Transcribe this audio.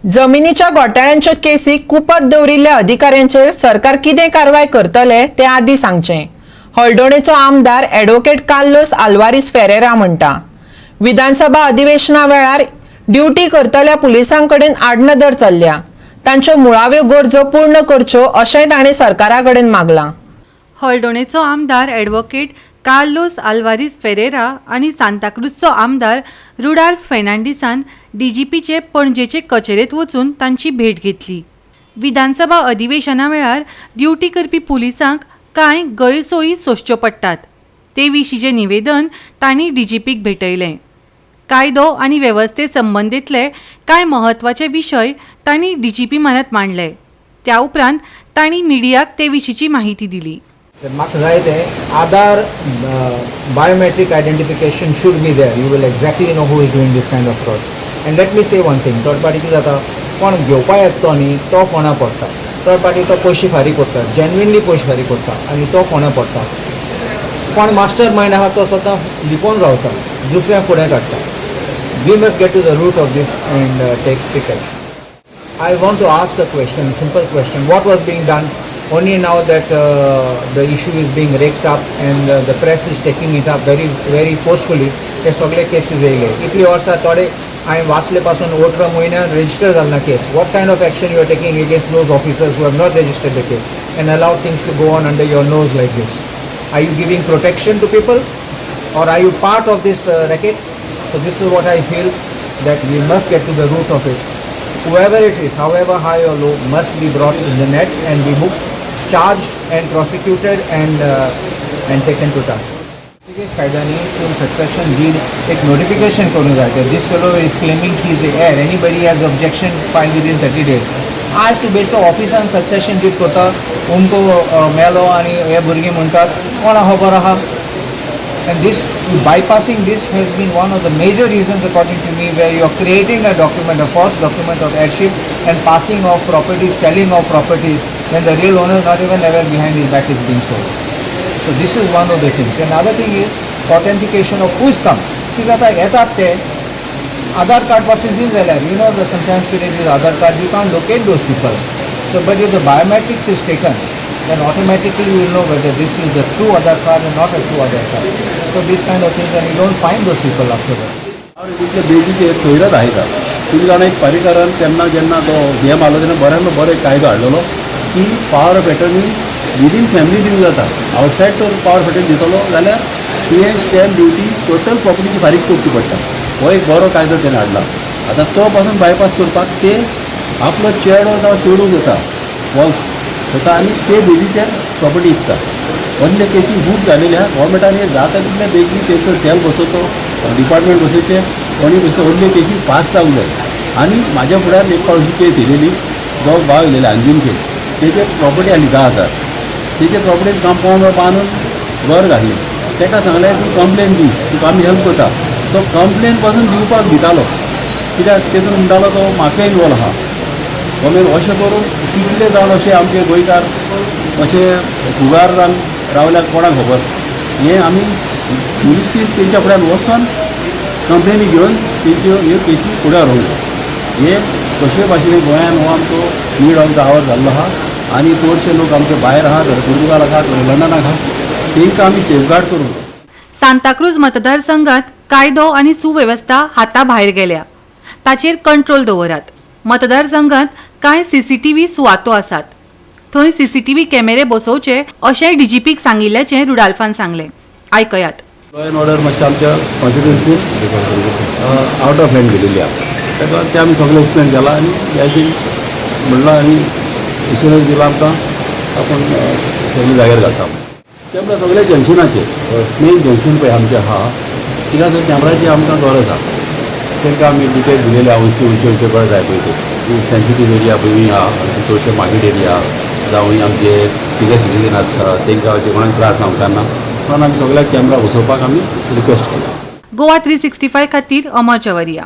जमिनीच्या घोटाळ्यांच्यो केसी कुपत दवरिल्ल्या अधिकाऱ्यांचेर सरकार कितें कारवाय करतले तें आदीं सांगचें, हळदोणेचो आमदार ॲडव्होकेट कार्लोस आल्वारीस फेरेरा म्हणटा. विधानसभा अधिवेशना वेळार ड्युटी करतल्या पुलिसां कडेन आडनदर चल्ल्या. तांच्यो मुळाव्यो गरजो पूर्ण करच्यो अशेंय ताणें सरकारा कडेन मागलां. हळदोणेचो आमदार ॲडव्होकेट कार्लोस आल्वारीस फेरेरा आनी सांताक्रूजचो आमदार रुडाल्फ फेर्नांडीसान डीजीपीचे पणजेचे कचेरेंत वचून तांची भेट घेतली. विधानसभा अधिवेशना वेळार ड्युटी करपी पुलिसांक कांय गैरसोयी सोंसच्यो पडटात, ते विशींचें निवेदन तांणी डीजीपीक भेटयलें. कायदो आनी वेवस्थे संबंदीतले कांय म्हत्वाचे विशय तांणी डीजीपी म्हऱ्यांत मांडले. त्या उपरांत तांणी मिडियाक ते विशींची माहिती दिली. म्हाका जाय तें आधार biometric identification should be there. You will exactly know who is doing this kind of frauds. And let me say one thing, थोडे पाटी कितें जाता, कोण घेवपा येता तो न्ही, तो फोंडा पडटा. थोडे पाटी तो पयशे फारीक करता, जेन्युनली पयशे फारीक करता आनी तो फोंडा पडटा. कोण मास्टर मायंड आहा तो स्वता लिपोवन रावता, दुसऱ्या फुडें काडटा. We must get to the root of this and take strict action. I want to ask a question, simple question. What was being done? Only now that the issue is being raked up and the press is taking it up very, very forcefully, हे सगळे cases येयले. इतली वर्सां थोडे हांवें वाचले पासून 18 म्हयन्यान रजिस्टर जाल ना case. What kind of action you are taking against those officers who have not registered the case and allow things to go on under your nose like this? Are you giving protection to people or are you part of this racket? So this is what I feel, that we must get to the root of it. Whoever it is, however high or low, must be brought in the net and be booked, charged and prosecuted and taken to task. Portuguese कायद्यांनी तूं succession did एक notification करूंक जाय. This fellow is claiming he is the heir. Anybody has objection, file within 30 days. आज तूं बेश्टो ऑफिसान succession did करता, उमको मेलो आनी हे भुरगीं म्हणटात, कोणा खबर आहा. And this bypassing this has been one of the major reasons, according to me, where you are creating a document, a false document of heirship and passing of properties, selling of properties when the real owner is not even aware behind his back is being sold. So this is one of the things. Another thing is authentication of who is come. कितें जाता, येतात ते आधार card पासून दिलें जाल्यार, you know the sometimes today these Aadhaar card, you can't locate those people. So but if the biometrics is taken, then automatically you will know whether this is the true Aadhaar card or not a true Aadhaar card. So these kind of things, and you don't find those people afterwards. तितले बेजीचे सोयरत आयता. तुमी जाणा, एक पर्रीकारान तेन्ना जेन्ना तो हें मारलो तेन्ना बऱ्यांतलो बरो एक कायदो हाडलेलो की power of attorney within family दिवंक जाता. आवटसायड तो पावर ऑफ एटर्नी दितलो जाल्यार तुवें स्टॅम्प ड्युटी टोटल प्रॉपर्टीची फारीक करची पडटा. हो एक बरो कायदो तेणें हाडला. आतां तो पासून बायपास करपाक ते आपलो चेडो जावं चेडूं घेता, फॉल्स जाता आनी ते बेजीचेर प्रॉपर्टी विकता. असले केसी खूब जालेले आहा. गोवोरमेंटान हे जाता तितले बेगीन तेंचो सेल बसोवचो, डिपार्टमेंट बसोवचें, कोणी बसोवचो, असले केसी फास्ट जावंक जाय. आनी म्हाज्या फुड्यान एक फावट अशी केस येयलेली, जो भाव येयलेले अंजुमचे, तेजे प्रॉपर्टी आसली 10,000. तेजे प्रॉपर्टीन कंपावंड बांदून घर घातलें. ताका सांगलें, तूं कंप्लेन दी, तुका आमी हेल्प करता. तो कंप्लेन पासून दिवपाक भितालो, कित्याक तेतून म्हणटालो तो माफिया इनवॉल्व आहा. गव्हर्मेंट अशें करून कितले जाण अशे आमचे गोंयकार अशे फुगार जावन रावल्यार कोणाक खबर. हें आमी पुलिसीन तेंच्या फुड्यान वचोन कंप्लेनी घेवन तेंच्यो ह्यो केसी फुडें व्हरूंक जाय. हे कशे भाशेन गोंयान हो आमचो नीड ऑफ the our जाल्लो आहा आनी चडशे लोक आमचे भायर आहा, थोडे पुर्तुगालाक आहा, थोडे लंडनाक आहा, तेंकां आमी सेफगार्ड करूंक जाय. सांताक्रूज मतदारसंघात कायदो आनी सुवेवस्था हाता भायर गेल्या, ताचेर कंट्रोल दवरात. मतदारसंघात कांय सीसीटीव्ही सुवातो आसात, थंय सीसीटीव्ही कॅमेरे बसोवचे अशेंय डीजीपीक सांगिल्ल्याचें रुडाल्फान सांगलें. आयकयात. लॉ एन्ड ऑर्डर मातशें आमच्या कॉन्स्टिट्युन्सीन आवट ऑफ हँड गेलेली आहा. ताका तें आमी सगळें एक्सप्लेन केलां आनी ह्याची म्हणलां आनी एश्युरन्स दिला आमकां, आपूण सगळें जाग्यार घालता. कॅमरा सगळे जंक्शनाचेर, मेन जंक्शन पळय आमचें आहा, थिंगासर कॅमराची आमकां गरज आहा. तांकां आमी डिटेल दिलेले आहा, खंयचे खंयचे खंयचे कडेन जाय पळय ते सेन्सिटीव एरिया पळय आहा, चडशे मार्केट एरिया जावं आमचे सिनियर सिटीजन आसता, तांकां कोणाक त्रास जावंक ना म्हणून आमी सगळ्याक कॅमरा बसोवपाक आमी रिक्वेस्ट केला. गोवा 365 खातीर अमर चवरिया.